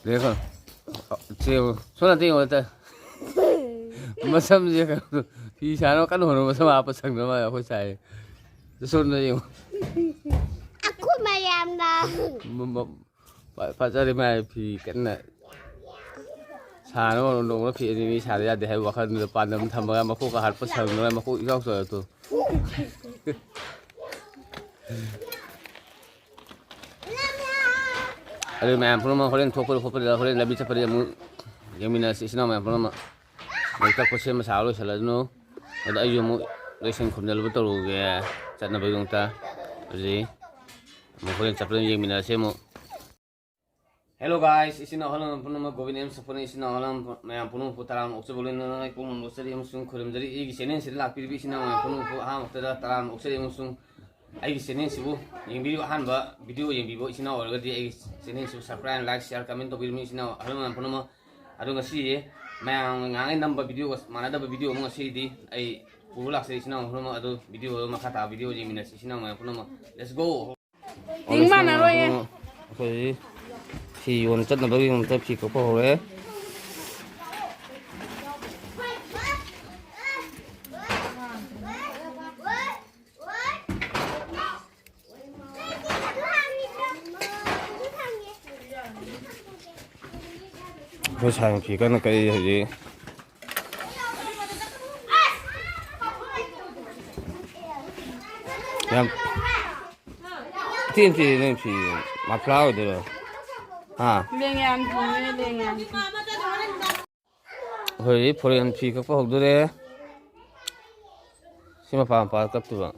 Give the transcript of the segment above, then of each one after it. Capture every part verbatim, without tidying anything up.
ꯌꯦꯡꯉꯣ꯫ ꯁꯤ ꯌꯦꯡꯉꯣ꯫ ꯁꯣꯝ ꯅꯥꯀꯟ ꯌꯦꯡꯉꯣ ꯑꯝꯇ꯫ ꯃꯁꯝꯁꯦ ꯀꯩꯅꯣ, ꯐꯤ ꯁꯥꯅꯕ ꯀꯟꯅ ꯍꯣꯠꯅꯕ, ꯃꯁꯝ ꯍꯥꯞꯄ ꯁꯪꯗꯕ ꯃꯥꯜꯂꯦ ꯑꯩꯈꯣꯏ ꯁꯥꯏ꯫ ꯁꯣꯝꯗ ꯌꯦꯡꯉꯣ꯫ ꯑꯩꯈꯣꯏ ꯃꯌꯥꯝꯅ꯫ ꯃ-, ꯃ-, ꯐ-, ꯐꯖꯔꯦ ꯃꯥꯏ ꯐꯤ ꯀꯟꯅ ꯁꯥꯅꯕ ꯍꯣꯠꯅꯕ, ꯅꯣꯡꯃ ꯐꯤ ꯑꯅꯤ ꯑꯅꯤ ꯁꯥꯗ ꯌꯥꯗꯦ ꯍꯥꯏꯕ ꯋꯥꯈꯜꯗꯨꯗ ꯄꯥꯟꯗꯝ ꯊꯝꯃꯒ ꯃꯀꯣꯛꯀ ꯍꯥꯠꯄ ꯁꯪꯗꯕ ꯃꯀꯣꯛ ꯏꯆꯥꯎ ꯆꯥꯎꯔꯦ ꯇꯨ꯫ ꯑꯗꯨ ꯃꯌꯥꯝ ꯄꯨꯝꯅꯃꯛ ꯍꯣꯔꯦꯟ ꯊꯣꯛꯄꯗ ꯈꯣꯠꯄꯗ ꯍꯣꯔꯦꯟ ꯂꯝꯕꯤ ꯆꯠꯄꯗ ꯑꯃꯨꯛ ꯌꯦꯡꯃꯤꯟꯅꯁꯤ ꯏꯆꯤꯟ ꯏꯅꯥꯎ ꯃꯌꯥꯝ ꯄꯨꯝꯅꯃꯛ꯫ ꯑꯃꯨꯛ ꯀꯛꯄ ꯁꯦꯝꯕ ꯁꯥꯕ ꯂꯣꯏꯁꯤꯜꯂꯁꯅꯨ꯫ ꯑꯗꯣ ꯑꯩꯁꯨ ꯑꯃꯨꯛ ꯂꯣꯏꯁꯟ ꯈꯣꯝꯖꯤꯜꯂꯨꯕ ꯇꯧꯔꯨꯒꯦ ꯆꯠꯅꯕꯒꯤꯗꯃꯛꯇ꯫ ꯑꯗꯨꯗꯤ ꯑꯃꯨꯛ ꯍꯣꯔꯦꯟ ꯆꯠꯄꯗ ꯌꯦꯡꯃꯤꯟꯅꯔꯁꯤ ꯑꯃꯨꯛ꯫ Hello guys, ꯏꯆꯤꯟ ꯏꯅꯥꯎ ꯑꯍꯜ ꯂꯃꯟ ꯄꯨꯝꯅꯃꯛ, ꯒꯣꯕꯤꯟ ꯑꯦꯝ ꯁꯄꯣꯔꯠꯅ ꯏꯆꯤꯟ ꯏꯅꯥꯎ ꯑꯍꯜ ꯂꯃꯟ ꯃꯌꯥꯝ ꯄꯨꯝꯅꯃꯛꯄꯨ ꯇꯔꯥꯝꯅ ꯑꯣꯛꯆꯕ ꯂꯣꯏꯅꯅ ꯏꯄꯨꯡ ꯑꯃ ꯂꯣꯛꯆꯔꯤ ꯑꯃꯁꯨꯡ ꯈꯨꯔꯨꯝꯖꯔꯤ꯫ ꯑꯩꯒꯤ ꯆꯦꯅꯦꯜꯁꯤꯗ ꯂꯥꯛꯄꯤꯔꯤꯕ ꯏꯆꯤꯟ ꯏꯅꯥꯎ ꯃꯌꯥꯝ ꯄꯨꯝꯅꯃꯛꯄꯨ ꯑꯍꯥꯟꯕꯗ ꯇꯔꯥꯝꯅ ꯑꯣꯛꯆꯔꯤ ꯑꯃꯁꯨꯡ ꯑꯩꯒꯤ ꯆꯦꯅꯦꯜꯁꯤꯕꯨ ꯌꯦꯡꯕꯤꯔꯤꯕ, ꯑꯍꯥꯟꯕ ꯚꯤꯗꯤꯑꯣ ꯌꯦꯡꯕꯤꯕ ꯏꯆꯤꯟ ꯏꯅꯥꯎ ꯑꯣꯏꯔꯒꯗꯤ ꯑꯩꯒꯤ ꯆꯦꯅꯦꯜꯁꯤꯕꯨ subscribe, like, share, comment ꯇꯧꯕꯤꯔꯝꯃꯤ ꯏꯆꯤꯟ ꯏꯅꯥꯎ ꯑꯍꯜ ꯂꯃꯟ ꯄꯨꯝꯅꯃꯛ꯫ ꯑꯗꯣ ꯉꯁꯤ ꯃꯌꯥꯝ ꯉꯥꯡꯉꯩ ꯅꯝꯕ ꯚꯤꯗꯤꯑꯣꯒ ꯃꯥꯟꯅꯗꯕ ꯚꯤꯗꯤꯑꯣ ꯑꯃ ꯉꯁꯤꯗꯤ ꯑꯩ ꯄꯨꯔ ꯂꯥꯛꯆꯩ ꯏꯆꯤꯟ ꯏꯅꯥꯎ ꯄꯨꯝꯅꯃꯛ꯫ ꯑꯗꯣ ꯚꯤꯗꯤꯑꯣꯗꯣ ꯃꯈꯥ ꯇꯥꯕ ꯚꯤꯗꯤꯑꯣ ꯌꯦꯡꯃꯤꯟꯅꯁꯤ ꯏꯆꯤꯟ ꯏꯅꯥꯎ ꯃꯌꯥꯝ ꯄꯨꯝꯅꯃꯛ꯫ Let's go! ꯇꯤꯡ ꯃꯥꯟꯅꯔꯣꯏꯌꯦ꯫ ꯑꯩꯈꯣꯏ ꯐꯤ ꯌꯣꯟ ꯆꯠꯅꯕꯒꯤꯗꯃꯛꯇ ꯐꯤ ꯀꯛꯄ ꯍꯧꯔꯦ꯫ ꯑꯩꯈꯣꯏ ꯁꯥꯏꯅ ꯐꯤ ꯀꯟꯅ ꯀꯛꯏ ꯍꯧꯖꯤꯛ꯫ ꯌꯥꯝ ꯊꯤ ꯊꯤ ꯅꯣꯏ ꯐꯤ ꯃꯐ꯭ꯂꯥ ꯑꯣꯏꯗꯣꯏꯔꯣ? ꯍꯥ? ꯂꯦꯡꯌꯥꯟ ꯐꯤꯅꯦ, ꯂꯦꯡꯌꯥꯟ ꯐꯤ꯫ ꯑꯩꯈꯣꯏ ꯐꯣꯔꯦꯟ ꯐꯤ ꯀꯛꯄ ꯍꯧꯗꯣꯔꯦ꯫ ꯁꯤ ꯃꯄꯥ ꯃꯄꯥ ꯀꯛꯇꯣꯏꯕ꯫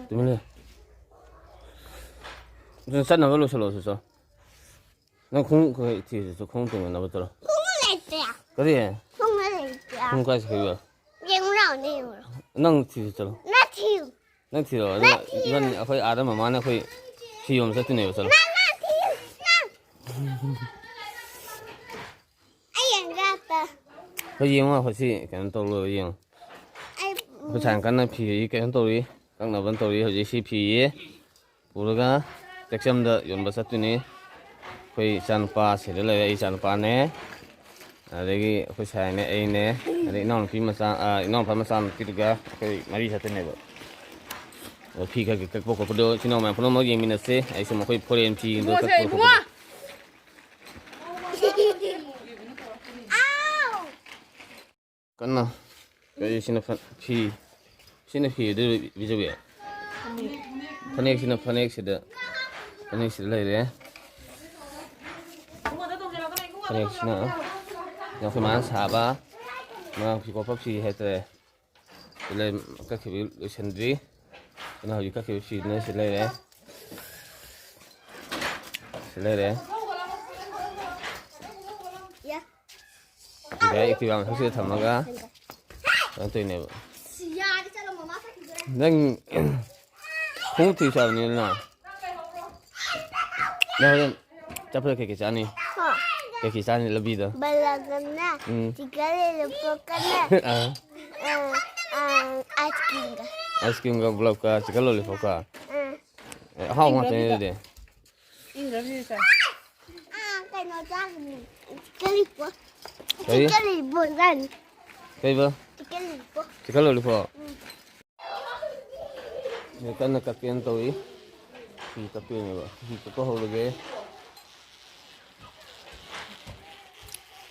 ꯇꯨꯃꯤꯟ ꯂꯩꯌꯨ꯫ ꯑꯗꯨ ꯆꯠꯅꯕ ꯂꯣꯏꯁꯤꯜꯂꯣ, ꯆꯠꯂꯣ꯫ ꯅꯪ ꯈꯣꯡꯎꯞ ꯈꯔ ꯊꯤꯔꯨꯆꯣ, ꯈꯣꯡꯎꯞ ꯇꯣꯡꯅꯅꯕ ꯆꯠꯂꯣ꯫ ꯈꯣꯡꯎꯞ ꯂꯩꯇꯦ꯫ ꯀꯔꯤ? ꯈꯣꯡꯎꯞ ꯂꯩꯇꯦ꯫ ꯈꯣꯡꯎꯞ ꯀꯥꯏ ꯆꯠꯈ꯭ꯔꯤꯕ? ꯌꯦꯡꯉꯨ ꯂꯥꯎꯅꯦ, ꯌꯦꯡꯉꯨ ꯂꯥꯎ꯫ ꯅꯪ ꯊꯤꯔꯨꯆꯣ, ꯆꯠꯂꯣ꯫ ꯅꯪ ꯊꯤꯌꯨ꯫ ꯅꯪ ꯊꯤꯔꯣ, ꯅꯪ ꯑꯗꯨꯒ ꯊꯤꯌꯨ꯫ ꯏꯕꯥꯅꯤ ꯑꯩꯈꯣꯏ ꯑꯥꯗ ꯃꯃꯥꯅ ꯑꯩꯈꯣꯏ ꯐꯤ ꯌꯣꯟꯕ ꯆꯠꯇꯣꯏꯅꯦꯕ, ꯆꯠꯂꯣ꯫ ꯅꯪ, ꯅꯪ ꯊꯤꯌꯨ, ꯅꯪ꯫ ꯑꯩ ꯌꯦꯡꯒꯦ ꯑꯝꯇ꯫ ꯍꯣꯏ, ꯌꯦꯡꯉꯣ, ꯉꯥꯏꯈꯣ, ꯁꯤ ꯀꯩꯅꯣ ꯇꯧ ꯂꯣꯏꯔ ꯌꯦꯡꯉꯣ꯫ ꯑꯩꯈꯣꯏ ꯁꯥꯏ ꯀꯟꯅ ꯐꯤ ꯀꯩꯅꯣ ꯇꯧꯔꯤ, ꯀꯛꯅꯕ ꯇꯧꯔꯤ꯫ ꯍꯧꯖꯤꯛ ꯁꯤ ꯐꯤ ꯄꯨꯔꯒ ꯇꯦꯛꯆꯝꯗ ꯌꯣꯟꯕ ꯆꯠꯇꯣꯏꯅꯤ꯫ ꯑꯩꯈꯣꯏ ꯏꯆꯥꯅꯨꯄꯥ ꯁꯤꯗ ꯂꯩꯔꯦ, ꯑꯩ ꯏꯆꯥꯅꯨꯄꯥꯅꯦ꯫ ꯑꯗꯒꯤ ꯑꯩꯈꯣꯏ ꯁꯥꯏꯅꯦ, ꯑꯩꯅꯦ, ꯑꯗꯩ ꯏꯅꯥꯎꯅꯨꯄꯤ ꯃꯆꯥ, ꯑ, ꯏꯅꯥꯎꯅꯨꯄꯥ ꯃꯆꯥ ꯅꯨꯄꯤꯗꯨꯒ ꯑꯩꯈꯣꯏ ꯃꯔꯤ ꯆꯠꯇꯣꯏꯅꯦꯕ꯫ ꯑꯗꯣ ꯐꯤ ꯈꯔ ꯈꯔ ꯀꯛꯄ ꯈꯣꯠꯄꯗꯣ ꯏꯆꯤꯟ ꯏꯅꯥꯎ ꯃꯌꯥꯝ ꯄꯨꯝꯅꯃꯛ ꯌꯦꯡꯃꯤꯟꯅꯁꯦ꯫ ꯑꯩꯁꯨ ꯃꯈꯣꯏ ꯐꯣꯔꯦꯟ ꯐꯤꯗꯣ ꯏꯕꯨꯡꯉꯣꯁꯦ, ꯀꯛꯄ ꯏꯕꯨꯡꯉꯣ! ꯈꯣꯠꯄꯗꯣ꯫ ꯀꯟꯅ ꯀꯔꯤ ꯁꯤꯅ ꯐ-, ꯐꯤ, ꯁꯤꯅ ꯐꯤ ꯑꯗꯨ ꯕꯤꯖꯕꯤ? ꯐꯅꯦꯛꯁꯤꯅ, ꯐꯅꯦꯛꯁꯤꯗ, ꯐꯅꯦꯛꯁꯤꯗ ꯂꯩꯔꯦ꯫ ꯐꯅꯦꯛꯁꯤꯅ ꯑꯩꯈꯣꯏ ꯃꯥꯅ ꯁꯥꯕ, ꯃꯥ ꯐꯤ ꯀꯣꯠꯄ ꯐꯤ ꯍꯥꯏꯇꯥꯔꯦ꯫ ꯁꯤ ꯂꯩ-, ꯀꯛꯈꯤꯕ ꯂꯣꯏꯁꯤꯟꯗ꯭ꯔꯤ꯫ ꯑꯗꯨꯅ ꯍꯧꯖꯤꯛ ꯀꯛꯈꯤꯕ ꯐꯤꯗꯨꯅ ꯁꯤ ꯂꯩꯔꯦ꯫ ꯁꯤ ꯂꯩꯔꯦ꯫ ꯌꯥ꯫ ꯁꯤꯗ ꯑꯦꯛꯇꯤꯚꯥ ꯃꯊꯛꯁꯤꯗ ꯊꯝꯃꯒ ꯀꯩꯅꯣ ꯇꯧꯔꯤꯅꯦꯕ꯫ ꯁꯤ ꯌꯥꯔꯦ, ꯆꯠꯂꯣ, ꯃꯃꯥ ꯆꯠꯈꯤꯗꯣꯔꯦ꯫ ꯅꯪ ꯈꯣꯡꯎꯞ ꯊꯤꯕ ꯆꯠꯂꯕꯅꯤꯅ ꯅꯪ ꯍꯣꯔꯦꯟ ꯆꯠꯄꯗ ꯀꯩꯀꯩ ꯆꯥꯅꯤ? ꯍꯥ? ꯀꯩꯀꯩ ꯆꯥꯅꯤ ꯂꯝꯕꯤꯗ? ꯕꯂꯞꯀꯅꯦ, ꯎꯝ꯫ ꯆꯤꯛꯀꯟ ꯂꯣꯂꯤꯄꯣꯞꯀꯅꯦ, ꯑꯥ꯫ ꯑꯥ, ꯑꯥ, ꯑꯥꯏꯁ ꯀ꯭ꯔꯤꯝꯒ꯫ ꯑꯥꯏꯁ ꯀ꯭ꯔꯤꯝꯒ ꯕꯂꯞꯀ ꯆꯤꯛꯀꯟ ꯂꯣꯂꯤꯄꯣꯞꯀ? ꯑꯥ꯫ ꯑꯦ, ꯑꯍꯥꯎꯕ ꯉꯥꯛꯇꯅꯤ ꯑꯗꯨꯗꯤ꯫ ꯏꯪꯗ꯭ꯔꯕꯅꯤꯅ ꯆꯥ꯫ ꯑꯥ, ꯀꯩꯅꯣ ꯆꯥꯒꯅꯤ꯫ Chicken lollipop. ꯀꯔꯤ? ꯆꯤꯛꯀꯟ ꯂꯣꯂꯤꯄꯣꯞ ꯆꯥꯅꯤ꯫ ꯀꯩꯕ? Chicken lollipop. Chicken lollipop? ꯎꯝ꯫ ꯁꯤ ꯀꯟꯅ ꯀꯛꯀꯦꯅ ꯇꯧꯔꯤ꯫ ꯐꯤ ꯀꯛꯇꯣꯏꯅꯦꯕ꯫ ꯐꯤ ꯀꯛꯄ ꯍꯧꯔꯒꯦ꯫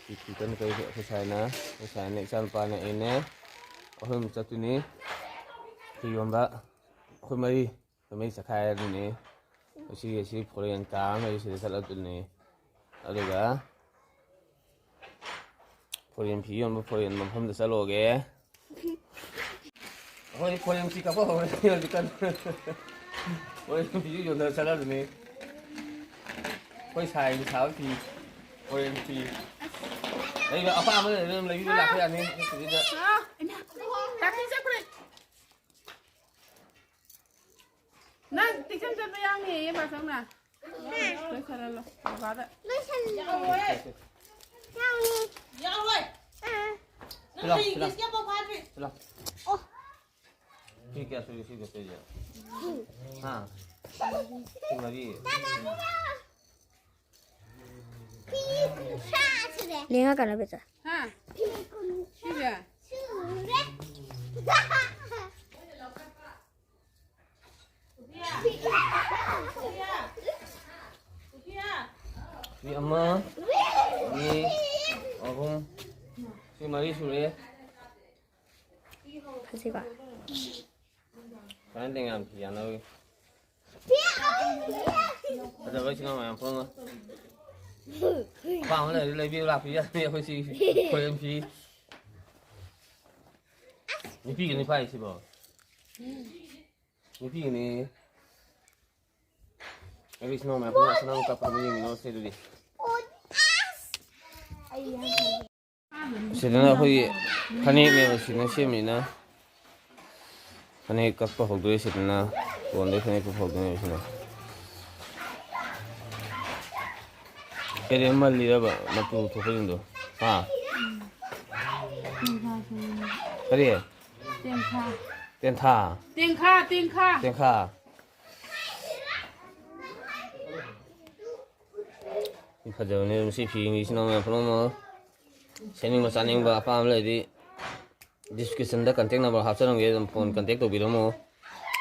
ꯐꯤ, ꯐꯤ ꯀꯟꯅ ꯀꯛꯏ꯫ ꯑꯩꯈꯣꯏ ꯁꯥꯏꯅ, ꯑꯩꯈꯣꯏ ꯁꯥꯏꯅ, ꯏꯆꯥꯅꯨꯄꯥꯅꯦ, ꯑꯩꯅꯦ, ꯑꯩꯈꯣꯏ ꯑꯍꯨꯝ ꯆꯠꯇꯣꯏꯅꯤ ꯐꯤ ꯌꯣꯟꯕ꯫ ꯑꯩꯈꯣꯏ ꯃꯔꯤ, ꯑꯩꯈꯣꯏ ꯃꯔꯤ ꯆꯠꯈꯥꯏꯔꯗꯣꯏꯅꯤ꯫ ꯁꯤ, ꯁꯤ ꯐꯣꯔꯦꯟ ꯀꯥꯔ ꯑꯃ ꯂꯩ, ꯁꯤꯗ ꯆꯠꯂꯗꯣꯏꯅꯤ꯫ ꯑꯗꯨꯒ ꯐꯣꯔꯦꯟ ꯐꯤ ꯌꯣꯟꯕ ꯐꯣꯔꯦꯟ ꯃꯐꯝꯗ ꯆꯠꯂꯨꯔꯒꯦ꯫ ꯑꯩꯈꯣꯏ ꯐꯣꯔꯦꯟ ꯐꯤ ꯀꯛꯄ ꯍꯧꯔꯅꯤ ꯍꯧꯖꯤꯛꯀꯥꯟ꯫ ꯐꯣꯔꯦꯟ ꯐꯤꯁꯨ ꯌꯣꯟꯊꯔ ꯆꯠꯂꯗꯨꯅꯤ꯫ ꯑꯩꯈꯣꯏ ꯁꯥꯏꯒꯤ ꯁꯥꯕ ꯐꯤ, ꯐꯣꯔꯦꯟ ꯐꯤ꯫ ꯂꯩꯕ ꯑꯄꯥꯝꯕ ꯂꯩꯔ ꯑꯗꯨꯝ ꯂꯩꯕꯤꯕ ꯂꯥꯛꯄ ꯌꯥꯅꯤ꯫ ꯑꯩꯈꯣꯏ ꯁꯤꯗꯩꯗ꯫ ꯇꯥꯛꯄꯤ ꯆꯠꯈ꯭ꯔꯦ꯫ ꯅꯪ ꯇꯤꯀꯟ ꯆꯠꯄ ꯌꯥꯎꯅꯤꯌꯦ, ꯄꯥꯆꯧꯅ꯫ ꯂꯣꯏꯁꯜꯍꯜꯂꯣ, ꯕꯕꯥꯗ꯫ ꯂꯣꯏꯁꯜꯂꯣ꯫ ꯌꯥꯎꯅꯤ꯫ ꯌꯥꯎꯔꯣꯏ꯫ ꯑꯥ꯫ ꯅꯪ ꯍꯌꯦꯡ ꯏꯪꯂꯤꯁꯀꯤ ꯑꯃꯐꯥꯎ ꯐꯥꯗ꯭ꯔꯤ꯫ ꯁꯤꯂꯥꯎ꯫ ꯑꯣ꯫ ꯁꯤ ꯀꯌꯥ ꯁꯨꯔꯦ ꯁꯤ ꯗꯣꯛꯇꯔꯁꯦ? ꯍꯥ? ꯁꯤ ꯃꯔꯤ꯫ ꯐꯤ ꯀꯨꯟꯊ꯭ꯔꯥ ꯁꯨꯔꯦ꯫ ꯂꯦꯡꯉꯛꯀꯅꯣ ꯕꯦꯆꯥ꯫ ꯍꯥ? ꯐꯤ ꯀꯨꯟꯊ꯭ꯔꯥ ꯁꯤꯁꯦ? ꯁꯨꯔꯦ꯫ ꯁꯤ ꯑꯃ, ꯑꯅꯤ, ꯑꯍꯨꯝ, ꯁꯤ ꯃꯔꯤ ꯁꯨꯔꯦ꯫ ꯐꯖꯩꯀꯣ? ꯀꯃꯥꯏꯅ ꯇꯧꯔꯤ ꯌꯥꯝ ꯐꯤ ꯌꯥꯅꯕꯒꯤ꯫ ꯐꯖꯕ ꯁꯤꯅ ꯃꯌꯥꯝ ꯐꯪꯉ꯫ ꯑꯄꯥꯝꯕ ꯂꯩꯔꯗꯤ ꯂꯩꯕꯤꯌꯨ ꯂꯥꯛꯄꯤꯌꯨ ꯌꯥꯅꯤ ꯑꯩꯈꯣꯏ ꯁꯤ ꯐꯣꯔꯦꯟ ꯐꯤ꯫ ꯅꯨꯄꯤꯒꯤꯅꯤ ꯄꯥꯏꯁꯤꯕꯣ꯫ ꯅꯨꯄꯤꯒꯤꯅꯤ꯫ ꯑꯩ ꯏꯆꯤꯟ ꯏꯅꯥꯎ ꯃꯌꯥꯝ ꯄꯨꯟꯅ ꯁꯅꯥ ꯂꯨꯄꯥ ꯄꯨꯟꯅ ꯌꯦꯡꯃꯤꯟꯅꯔꯁꯦ ꯑꯗꯨꯗꯤ꯫ ꯁꯤꯗꯅ ꯑꯩꯈꯣꯏꯒꯤ ꯐꯅꯦꯛꯅꯦꯕ ꯁꯤꯅ ꯁꯦꯝꯃꯤꯅ꯫ ꯐꯅꯦꯛ ꯀꯛꯄ ꯍꯧꯗꯣꯏ ꯁꯤꯗꯅ꯫ ꯀꯣꯟꯗꯩ ꯐꯅꯦꯛ ꯀꯛꯄ ꯍꯧꯗꯣꯏꯅꯦꯕ ꯁꯤꯅ꯫ ꯀꯩꯗꯧ ꯃꯜꯂꯤꯔꯕ ꯃꯇꯨ ꯊꯣꯛꯄꯁꯤꯡꯗꯣ? ꯍꯥ? ꯀꯔꯤ? ꯇꯦꯡꯈꯥ꯫ ꯇꯦꯟꯊꯥ? ꯇꯦꯡꯈꯥ, ꯇꯦꯡꯈꯥ꯫ ꯇꯦꯡꯈꯥ꯫ ꯐꯖꯕꯅꯦ ꯑꯗꯨꯝ ꯁꯤ ꯐꯤꯁꯤꯅ ꯃꯌꯥꯝ ꯄꯨꯝꯅꯃꯛ ꯁꯦꯝꯅꯤꯡꯕ ꯆꯥꯅꯤꯡꯕ ꯑꯄꯥꯝꯕ ꯂꯩꯔꯗꯤ description ꯗ contact number ꯍꯥꯞꯆꯔꯝꯒꯦ, ꯑꯗꯨꯝ phone contact ꯇꯧꯕꯤꯔꯝꯃꯣ꯫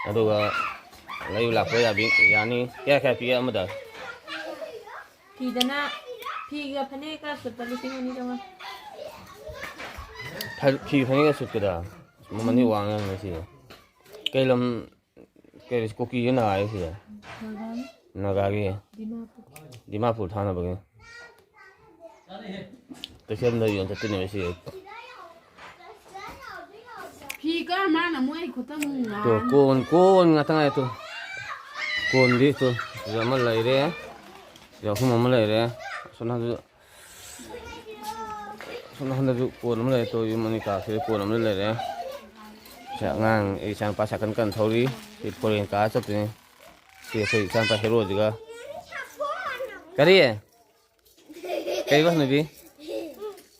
ꯑꯗꯨꯒ ꯂꯩꯕ ꯂꯥꯛꯄ ꯌꯥꯕꯤ ꯌꯥꯅꯤ꯫ ꯀꯌꯥ ꯀꯌꯥ ꯄꯤꯒꯦ ꯑꯃꯗ? ꯐꯤꯗꯅ ꯐꯤꯒ ꯐꯅꯦꯛꯀ ꯁꯨꯠꯇ ꯂꯤꯁꯤꯡ ꯑꯅꯤ ꯆꯥꯝꯃꯉꯥ꯫ ꯐ- ꯐꯤ ꯐꯅꯦꯛꯀ ꯁꯨꯠꯀꯗ? ꯃꯃꯜꯗꯤ ꯋꯥꯡꯉꯦ ꯁꯤꯗ꯫ ꯀꯩ ꯂꯝ? ꯀꯩ ꯀꯨꯀꯤꯒꯤ ꯅꯥꯒꯥꯒꯤ ꯁꯤꯗ? ꯅꯥꯒꯥꯒꯤ꯫ ꯅꯥꯒꯥꯒꯤ ꯗꯤꯃꯥꯄꯨꯔ꯫ ꯗꯤꯃꯥꯄꯨꯔ ꯊꯥꯅꯕꯒꯤ꯫ ꯀꯩꯊꯦꯜꯗ ꯌꯣꯟ ꯆꯠꯇꯣꯏꯅꯦꯕ ꯁꯤ꯫ ꯐꯤ ꯀꯛꯑ ꯃꯥꯅ ꯃꯣꯏ ꯈꯨꯠꯇ ꯑꯃꯨꯛ ꯇꯣ ꯉꯥꯡ꯫ ꯀꯣꯟ ꯀꯣꯟ ꯉꯥꯛꯇ ꯉꯥꯏ ꯇꯣ꯫ ꯀꯣꯟꯗꯤ ꯇꯣ ꯁꯤꯗ ꯑꯃ ꯂꯩꯔꯦ꯫ ꯁꯤꯗ ꯑꯍꯨꯝ ꯑꯃ ꯂꯩꯔꯦ꯫ ꯑꯁꯣꯝ ꯅꯥꯀꯟꯗꯁꯨ ꯑꯁꯣꯝ ꯅꯥꯀꯟꯗꯁꯨ ꯀꯣꯟ ꯑꯃ ꯂꯩꯔꯦ ꯇꯣ꯫ ꯌꯨꯝ ꯑꯅꯤ ꯀꯥ ꯁꯤꯗ ꯀꯣꯟ ꯑꯃ ꯂꯩꯔꯦ꯫ ꯁꯤ ꯑꯉꯥꯡ ꯑꯩ ꯏꯆꯥꯅꯨꯄꯥ ꯁꯥꯏꯀꯜ ꯀꯟꯅ ꯊꯧꯔꯤ꯫ ꯁꯤ ꯐꯣꯔꯦꯟ ꯀꯥꯔ ꯆꯠꯇꯣꯏꯅꯤ꯫ ꯁꯤ ꯑꯩꯈꯣꯏ ꯏꯆꯥꯅꯨꯄꯥ ꯍꯦꯔꯣꯁꯤꯒ꯫ ꯀꯔꯤ? ꯀꯩꯕ ꯍꯅꯨꯕꯤ?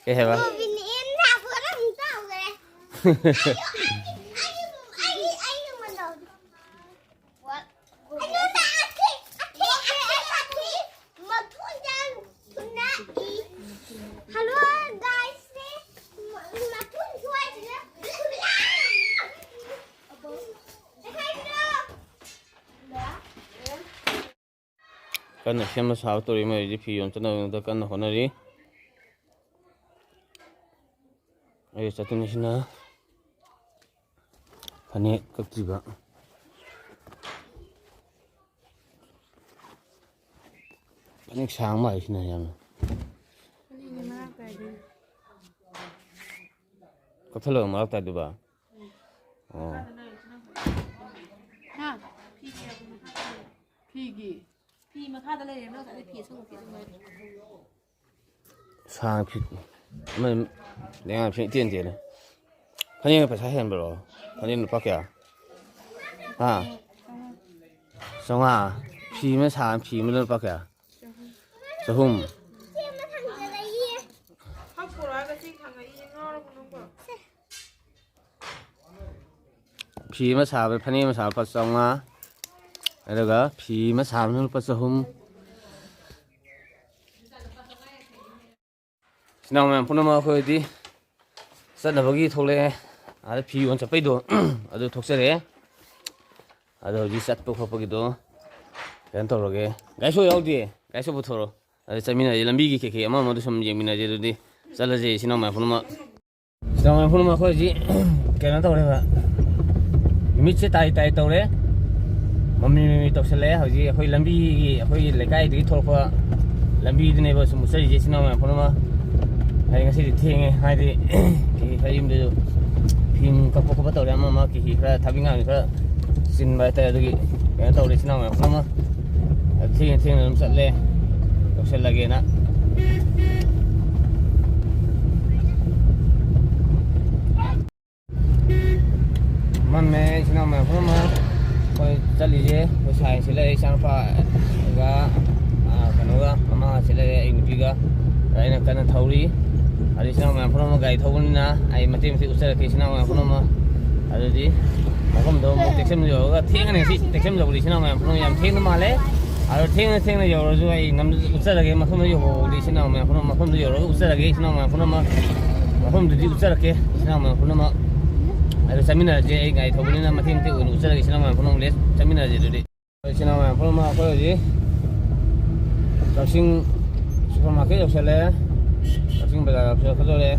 ꯀꯩ ꯍꯥꯏꯕ? ꯔꯣꯕꯤꯟ ꯑꯦꯝ ꯊꯥꯕ ꯑꯃꯨꯛ ꯇꯧꯈ꯭ꯔꯦ꯫ ꯑꯩ ꯀꯟꯅ ꯁꯦꯝꯕ ꯁꯥꯕ ꯇꯧꯔꯤ꯫ ꯃꯣꯏ ꯍꯧꯖꯤꯛ ꯐꯤ ꯌꯣꯟ ꯆꯠꯅꯕꯒꯤꯗꯃꯛꯇ ꯀꯟꯅ ꯍꯣꯠꯅꯔꯤ꯫ ꯑꯩ ꯆꯠꯇꯣꯏꯅꯤꯁꯤꯅ ꯐꯅꯦꯛ ꯀꯛꯇ꯭ꯔꯤꯕ꯫ ꯐꯅꯦꯛ ꯁꯥꯡ ꯃꯥꯜꯂꯤꯁꯤꯅ ꯌꯥꯝꯅ꯫ ꯐꯅꯦꯛꯅꯦ ꯃꯔꯥꯡ ꯀꯥꯏꯗꯣꯏꯅꯦ꯫ ꯀꯛꯊꯠꯂꯒ ꯃꯔꯥꯛ ꯇꯥꯏꯗꯨꯕ? ꯑꯣ꯫ ꯍꯥ? ꯐꯤꯒꯤ꯫ ꯐꯤ ꯃꯈꯥꯗ ꯂꯩꯔꯦ, ꯅꯪ ꯉꯁꯥꯏꯗꯩ ꯐꯤ ꯑꯁꯪꯕ ꯐꯤ ꯑꯗꯨꯝ ꯂꯩꯔꯦ꯫ ꯁꯥꯡ ꯐꯤ ꯑꯃ ꯂꯩꯉꯥꯛ ꯐꯤ ꯏꯇꯦꯟ ꯇꯦꯜꯂꯦ꯫ ꯐꯅꯦꯛꯅ ꯄꯩꯁꯥ ꯍꯦꯟꯕ꯭ꯔꯣ? ꯐꯅꯦꯛ ꯂꯨꯄꯥ ꯀꯌꯥ? ꯍꯥ? ꯆꯥꯝꯃꯉꯥ꯫ ꯐꯤ ꯑꯃ ꯁꯥ-, ꯐꯤ ꯑꯃꯗ ꯂꯨꯄꯥ ꯀꯌꯥ? ꯆꯍꯨꯝ꯫ ꯐꯤ ꯑꯃ ꯁꯥꯕꯗ, ꯐꯅꯦꯛ ꯑꯃ ꯁꯥꯕꯗ ꯂꯨꯄꯥ ꯆꯥꯝꯃꯉꯥ, ꯑꯗꯨꯒ ꯐꯤ ꯑꯃ ꯁꯥꯕꯅ ꯂꯨꯄꯥ ꯆꯍꯨꯝ꯫ ꯏꯆꯤꯟ ꯏꯅꯥꯎ ꯃꯌꯥꯝ ꯄꯨꯝꯅꯃꯛ ꯑꯩꯈꯣꯏꯗꯤ ꯆꯠꯅꯕꯒꯤ ꯊꯣꯛꯂꯛꯑꯦ꯫ ꯑꯥꯗ ꯐꯤ ꯌꯣꯟ ꯆꯠꯄꯩꯗꯣ ꯑꯗꯨ ꯊꯣꯛꯆꯔꯛꯑꯦ꯫ ꯑꯗꯣ ꯍꯧꯖꯤꯛ ꯆꯠꯄ ꯈꯣꯠꯄꯒꯤꯗꯣ ꯀꯩꯅꯣ ꯇꯧꯔꯒꯦ꯫ ꯒꯥꯔꯤ ꯁꯣ ꯌꯥꯎꯗꯦ, ꯒꯥꯔꯤ ꯁꯣ ꯄꯨꯊꯣꯔꯛꯑꯣ꯫ ꯑꯗ ꯆꯠꯃꯤꯟꯅꯁꯦ, ꯂꯝꯕꯤꯒꯤ ꯀꯩꯀꯩ ꯑꯃ ꯑꯃꯗꯣ ꯁꯨꯝ ꯌꯦꯡꯃꯤꯟꯅꯁꯦ꯫ ꯑꯗꯨꯗꯤ ꯆꯠꯂꯁꯦ ꯏꯆꯤꯟ ꯏꯅꯥꯎ ꯃꯌꯥꯝ ꯄꯨꯝꯅꯃꯛ꯫ ꯏꯆꯤꯟ ꯏꯅꯥꯎ ꯃꯌꯥꯝ ꯄꯨꯝꯅꯃꯛ ꯑꯩꯈꯣꯏ ꯍꯧꯖꯤꯛ ꯀꯩꯅꯣ ꯇꯧꯔꯦꯕ, ꯅꯨꯃꯤꯠꯁꯦ ꯇꯥꯏ ꯇꯥꯏ ꯇꯧꯔꯦ, ꯃꯝꯂꯤ ꯃꯝꯂꯤ ꯇꯧꯁꯜꯂꯛꯑꯦ꯫ ꯍꯧꯖꯤꯛ ꯑꯩꯈꯣꯏ ꯂꯝꯕꯤꯒꯤ, ꯑꯩꯈꯣꯏꯒꯤ ꯂꯩꯀꯥꯏꯗꯒꯤ ꯊꯣꯛꯂꯛꯄ ꯂꯝꯕꯤꯗꯨꯅꯦꯕ ꯁꯨꯝ ꯆꯠꯂꯤꯁꯦ ꯏꯆꯤꯟ ꯏꯅꯥꯎ ꯃꯌꯥꯝ ꯄꯨꯝꯅꯃꯛ꯫ ꯑꯩ ꯉꯁꯤꯗꯤ ꯊꯦꯡꯉꯦ, ꯍꯥꯏꯗꯤ ꯀꯩ ꯈꯔ ꯌꯨꯝꯗꯁꯨ ꯐꯤ ꯅꯨꯡ ꯀꯛꯄ ꯈꯣꯠꯄ ꯇꯧꯔꯦ, ꯑꯃ ꯑꯃ ꯀꯩ ꯀꯩ ꯈꯔ ꯊꯕꯛ ꯏꯪꯈꯥꯡ ꯈꯔ ꯆꯤꯟꯕ ꯍꯥꯏꯇꯥꯔꯦ꯫ ꯑꯗꯨꯒꯤ ꯀꯩꯅꯣ ꯇꯧꯔꯦ ꯏꯆꯤꯟ ꯏꯅꯥꯎ ꯃꯌꯥꯝ ꯄꯨꯝꯅꯃꯛ꯫ ꯊꯦꯡꯅ ꯊꯦꯡꯅ ꯑꯗꯨꯝ ꯆꯠꯂꯦ, ꯌꯧꯁꯜꯂꯒꯦꯅ꯫ ꯃꯝꯃꯦ ꯏꯆꯤꯟ ꯏꯅꯥꯎ ꯃꯌꯥꯝ ꯄꯨꯝꯅꯃꯛ꯫ ꯑꯩꯈꯣꯏ ꯆꯠꯂꯤꯁꯦ ꯑꯩꯈꯣꯏ ꯁꯥꯏ ꯁꯤꯗ ꯂꯩ, ꯏꯆꯥꯅꯨꯄꯥꯒ, ꯑꯥ, ꯀꯩꯅꯣꯒ, ꯃꯃꯥꯒ ꯁꯤꯗ ꯂꯩꯔꯦ, ꯑꯩ ꯅꯨꯄꯤꯒ꯫ ꯑꯗ ꯑꯩꯅ ꯀꯟꯅ ꯊꯧꯔꯤ꯫ ꯑꯗꯨ ꯏꯆꯤꯟ ꯏꯅꯥꯎ ꯃꯌꯥꯝ ꯄꯨꯝꯅꯃꯛ ꯒꯥꯔꯤ ꯊꯧꯕꯅꯤꯅ ꯑꯩ ꯃꯇꯦꯛ ꯃꯇꯦꯛ ꯎꯠꯆꯔꯛꯀꯦ ꯏꯆꯤꯟ ꯏꯅꯥꯎ ꯃꯌꯥꯝ ꯄꯨꯝꯅꯃꯛ꯫ ꯑꯗꯨꯗꯤ ꯃꯐꯝꯗꯣ ꯑꯃꯨꯛ ꯇꯦꯛꯁꯝ ꯌꯧꯔꯒ ꯊꯦꯡꯉꯅꯤ ꯉꯁꯤ ꯇꯦꯛꯁꯝ ꯌꯧꯕꯗꯤ ꯏꯆꯤꯟ ꯏꯅꯥꯎ ꯃꯌꯥꯝ ꯄꯨꯝꯅꯃꯛ ꯌꯥꯝ ꯊꯦꯡꯅ ꯃꯥꯜꯂꯦ꯫ ꯑꯗꯣ ꯊꯦꯡꯅ ꯊꯦꯡꯅ ꯌꯧꯔꯁꯨ ꯑꯩ ꯉꯝ-, ꯎꯠꯆꯔꯒꯦ ꯃꯐꯝꯗ ꯌꯧꯕꯗꯤ ꯏꯆꯤꯟ ꯏꯅꯥꯎ ꯃꯌꯥꯝ ꯄꯨꯝꯅꯃꯛ ꯃꯐꯝꯗ ꯌꯧꯔꯒ ꯎꯠꯆꯔꯒꯦ ꯏꯆꯤꯟ ꯏꯅꯥꯎ ꯃꯌꯥꯝ ꯄꯨꯝꯅꯃꯛ꯫ ꯃꯐꯝꯗꯨꯗꯤ ꯎꯠꯆꯔꯛꯀꯦ ꯏꯆꯤꯟ ꯏꯅꯥꯎ ꯃꯌꯥꯝ ꯄꯨꯝꯅꯃꯛ꯫ ꯑꯗꯣ ꯆꯠꯃꯤꯟꯅꯔꯁꯦ, ꯑꯩ ꯒꯥꯔꯤ ꯊꯧꯕꯅꯤꯅ ꯃꯇꯦꯛ ꯃꯇꯦꯛ ꯑꯣꯏꯅ ꯎꯠꯆꯔꯒꯦ ꯏꯆꯤꯟ ꯏꯅꯥꯎ ꯃꯌꯥꯝ ꯄꯨꯝꯅꯃꯛ꯫ ꯂꯦ-, ꯆꯠꯃꯤꯟꯅꯔꯁꯦ ꯑꯗꯨꯗꯤ꯫ ꯏꯆꯤꯟ ꯏꯅꯥꯎ ꯃꯌꯥꯝ ꯄꯨꯝꯅꯃꯛ ꯑꯩꯈꯣꯏ ꯍꯧꯖꯤꯛ ꯀꯛꯆꯤꯡ ꯁꯨꯄꯔ ꯃꯥꯔꯀꯦꯠ ꯌꯧꯁꯜꯂꯦ꯫ ꯀꯛꯆꯤꯡ ꯕꯖꯥꯔ ꯌꯧꯁꯜꯂꯛꯀꯗꯧꯔꯦ꯫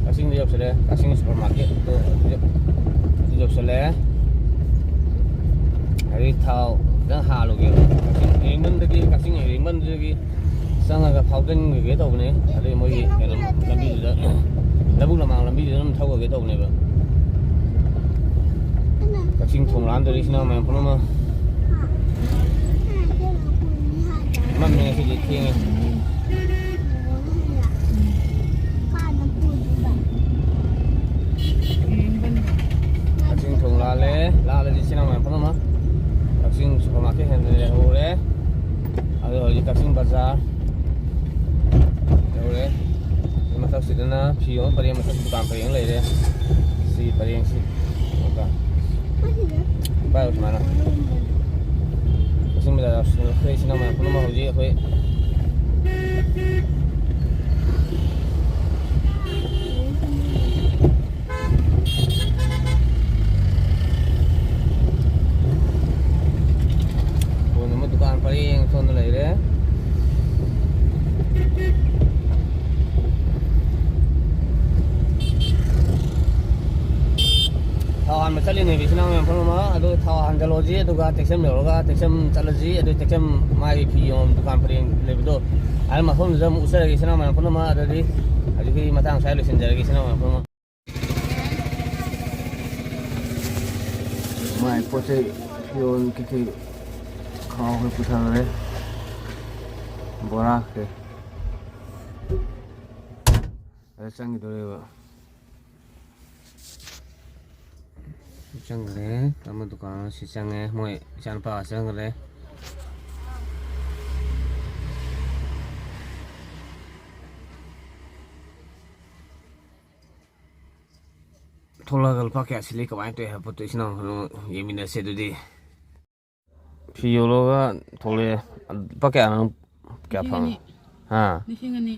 ꯀꯛꯆꯤꯡꯗ ꯌꯧꯁꯜꯂꯦ꯫ ꯀꯛꯆꯤꯡ ꯁꯨꯄꯔ ꯃꯥꯔꯀꯦꯠꯇꯣ ꯑꯗꯨ ꯌꯧꯁꯜꯂꯦ꯫ ꯑꯗꯩ ꯊꯥꯎ ꯈꯤꯇꯪ ꯍꯥꯜꯂꯨꯒꯦ꯫ ꯀꯛꯆꯤꯡ ꯏꯔꯤꯡꯕꯝꯗꯒꯤ, ꯀꯛꯆꯤꯡ ꯏꯔꯤꯡꯕꯝꯗꯒꯤ ꯆꯪꯉꯒ ꯐꯥꯎꯖꯟꯈꯤꯒꯦ ꯇꯧꯕꯅꯦ꯫ ꯑꯗꯩ ꯃꯣꯏꯒꯤ ꯀꯩꯅꯣ ꯂꯝꯕꯤꯗꯨꯗ, ꯂꯧꯕꯨꯛ ꯂꯃꯥꯡ ꯂꯝꯕꯤꯗꯨꯗ ꯑꯗꯨꯝ ꯊꯧꯈ꯭ꯔꯒꯦ ꯇꯧꯕꯅꯦꯕ꯫ ꯀꯛꯆꯤꯡ ꯊꯣꯡ ꯂꯥꯟꯗꯣꯔꯤ ꯏꯆꯤꯟ ꯏꯅꯥꯎ ꯃꯌꯥꯝ ꯄꯨꯝꯅꯃꯛ꯫ ꯃꯝꯃꯦ ꯉꯁꯤꯗꯤ ꯊꯦꯡꯉꯦ꯫ ꯀꯛꯆꯤꯡ ꯊꯣꯡ ꯂꯥꯜꯂꯦ꯫ ꯂꯥꯜꯂꯗꯤ ꯏꯆꯤꯟ ꯏꯅꯥꯎ ꯃꯌꯥꯝ ꯄꯨꯝꯅꯃꯛ ꯀꯛꯆꯤꯡ ꯁꯨꯄꯔ ꯃꯥꯔꯀꯦꯠ ꯍꯦꯟꯅ ꯂꯩꯍꯧꯔꯦ꯫ ꯑꯗꯣ ꯍꯧꯖꯤꯛ ꯀꯛꯆꯤꯡ ꯕꯖꯥꯔ ꯌꯧꯔꯦ꯫ ꯃꯊꯛꯁꯤꯗꯅ ꯐꯤ ꯌꯣꯟꯕ ꯄꯔꯦꯡ, ꯃꯊꯛ ꯗꯨꯀꯥꯟ ꯄꯔꯦꯡ ꯂꯩꯔꯦ꯫ ꯁꯤ ꯄꯔꯦꯡꯁꯤ꯫ ꯄꯥꯏꯌꯨ ꯁꯨꯃꯥꯏꯅ꯫ ꯀꯛꯆꯤꯡ ꯕꯖꯥꯔ ꯌꯧꯁꯤꯜꯂꯛꯈ꯭ꯔꯦ ꯏꯆꯤꯟ ꯏꯅꯥꯎ ꯃꯌꯥꯝ ꯄꯨꯝꯅꯃꯛ꯫ ꯍꯧꯖꯤꯛ ꯑꯩꯈꯣꯏ ꯀꯣꯟ ꯑꯃ ꯗꯨꯀꯥꯟ ꯄꯔꯦꯡ ꯁꯣꯝꯗ ꯂꯩꯔꯦ꯫ ꯊꯥꯎ ꯍꯥꯟꯕ ꯆꯠꯂꯤꯅꯦ ꯏꯆꯤꯟ ꯏꯅꯥꯎ ꯃꯌꯥꯝ ꯄꯨꯝꯅꯃꯛ꯫ ꯑꯗꯨ ꯊꯥꯎ ꯍꯥꯟꯖꯜꯂꯣꯁꯤ, ꯑꯗꯨꯒ ꯇꯦꯛꯆꯝ ꯌꯧꯔꯒ ꯇꯦꯛꯆꯝ ꯆꯠꯂꯁꯤ꯫ ꯑꯗꯨ ꯇꯦꯛꯆꯝ ꯃꯥꯒꯤ ꯐꯤ ꯌꯣꯟꯐꯝ ꯗꯨꯀꯥꯟ ꯄꯔꯦꯡ ꯂꯩꯕꯗꯣ, ꯑꯗꯨ ꯃꯐꯝꯗꯨꯗ ꯑꯃꯨꯛ ꯎꯠꯆꯔꯒꯦ ꯏꯆꯤꯟ ꯏꯅꯥꯎ ꯃꯌꯥꯝ ꯄꯨꯝꯅꯃꯛ꯫ ꯑꯗꯨꯗꯤ ꯍꯧꯖꯤꯛꯀꯤ ꯃꯇꯥꯡ ꯁ꯭ꯋꯥꯏ ꯂꯣꯏꯁꯤꯟꯖꯔꯒꯦ ꯏꯆꯤꯟ ꯏꯅꯥꯎ ꯃꯌꯥꯝ ꯄꯨꯝꯅꯃꯛ꯫ ꯃꯥꯏ ꯄꯣꯠ ꯆꯩ ꯐꯤꯔꯣꯜ ꯀꯩꯀꯩ ꯈꯥꯎ ꯈꯔ ꯄꯨꯊꯈ꯭ꯔꯦ꯫ ꯕꯣꯔꯥ ꯀꯩ ꯑꯗ ꯆꯪꯈꯤꯗꯣꯔꯦꯕ꯫ ꯆꯪꯈ꯭ꯔꯦ꯫ ꯑꯃ ꯗꯨꯀꯥꯟ ꯑꯃ ꯁꯤ ꯆꯪꯉꯦ꯫ ꯃꯣꯏ ꯏꯆꯥꯅꯨꯄꯥꯒ ꯆꯪꯈ꯭ꯔꯦ꯫ ꯊꯣꯛꯂꯛꯑꯒ ꯂꯨꯄꯥ ꯀꯌꯥ ꯁꯤꯜꯂꯤ, ꯀꯃꯥꯏꯅ ꯇꯧꯏ ꯍꯥꯏꯕ ꯄꯣꯠꯇꯣ ꯏꯆꯤꯟ ꯏꯅꯥꯎ ꯌꯦꯡꯃꯤꯟꯅꯁꯦ ꯑꯗꯨꯗꯤ꯫ ꯐꯤ ꯌꯣꯜꯂꯒ ꯊꯣꯛꯂꯛꯑꯦ꯫ ꯂꯨꯄꯥ ꯀꯌꯥꯅꯣ? ꯀꯌꯥ ꯂꯤꯁꯤꯡ ꯐꯪꯉꯤ? ꯑꯅꯤ꯫ ꯍꯥ? ꯂꯤꯁꯤꯡ ꯑꯅꯤ꯫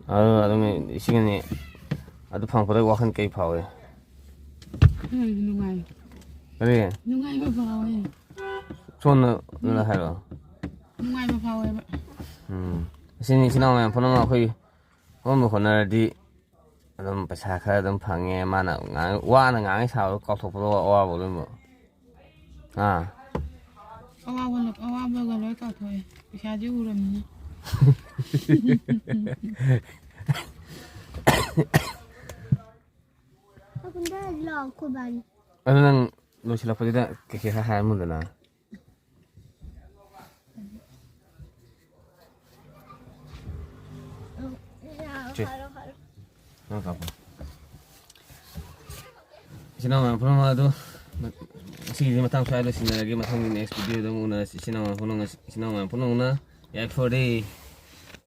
ꯑꯗꯨ ꯑꯗꯨꯝ ꯂꯤꯁꯤꯡ ꯑꯅꯤ꯫ ꯑꯗꯨ ꯐꯪꯉꯛꯄꯗ ꯋꯥꯈꯜ ꯀꯩ ꯐꯥꯎꯏ? ꯈꯔꯗꯤ ꯅꯨꯡꯉꯥꯏ꯫ ꯀꯔꯤ? ꯅꯨꯡꯉꯥꯏꯕ ꯐꯥꯎꯋꯦ꯫ ꯁꯣꯝꯅ ꯍꯥꯏꯔꯛꯑꯣ꯫ ꯅꯨꯡꯉꯥꯏꯕ ꯐꯥꯎꯋꯦꯕ꯫ ꯎꯝ꯫ ꯑꯁꯤꯅꯤ ꯏꯆꯤꯟ ꯏꯅꯥꯎ ꯃꯌꯥꯝ ꯄꯨꯝꯅꯃꯛ ꯑꯩꯈꯣꯏ ꯍꯣꯠꯅꯕ ꯍꯣꯠꯅꯔꯗꯤ ꯑꯗꯨꯝ ꯄꯩꯁꯥ ꯈꯔ ꯑꯗꯨꯝ ꯐꯪꯉꯦ꯫ ꯃꯥꯅ ꯉꯥꯡ-, ꯋꯥꯅ ꯉꯥꯡꯉꯤ ꯁꯥꯕꯗꯣ ꯀꯥꯎꯊꯣꯛꯄꯗꯣ ꯑꯋꯥꯕ ꯂꯣꯏꯅꯃꯛ꯫ ꯑꯥ꯫ ꯑꯋꯥꯕ ꯂꯣ-, ꯑꯋꯥꯕꯒ ꯂꯣꯏ ꯀꯥꯎꯊꯣꯛꯑꯦ꯫ ꯄꯩꯁꯥꯁꯦ ꯎꯔꯝꯅꯤ꯫ ꯑꯗꯨ ꯅꯪ ꯂꯣꯏꯁꯤꯜꯂꯛꯄꯁꯤꯗ ꯀꯩꯀꯩ ꯈꯔ ꯍꯥꯏꯔꯝꯃꯨꯗꯅ꯫ ꯆꯦ꯫ ꯅꯪ ꯀꯥꯞꯄꯣ꯫ ꯏꯆꯤꯟ ꯏꯅꯥꯎ ꯃꯌꯥꯝ ꯄꯨꯝꯅꯃꯛ ꯑꯗꯨ ꯉꯁꯤꯒꯤꯗꯤ ꯃꯇꯥꯡ ꯁ꯭ꯋꯥꯏꯗ ꯂꯣꯏꯁꯤꯟꯅꯔꯒꯦ꯫ ꯃꯊꯪꯒꯤ next video ꯗ ꯑꯃꯨꯛ ꯎꯅꯔꯁꯤ꯫ ꯏꯆꯤꯟ ꯏꯅꯥꯎ ꯃꯌꯥꯝ ꯄꯨꯝꯅꯃꯛ, ꯏꯆꯤꯟ ꯏꯅꯥꯎ ꯃꯌꯥꯝ ꯄꯨꯝꯅꯃꯛꯅ ꯌꯥꯏꯐꯔꯦ꯫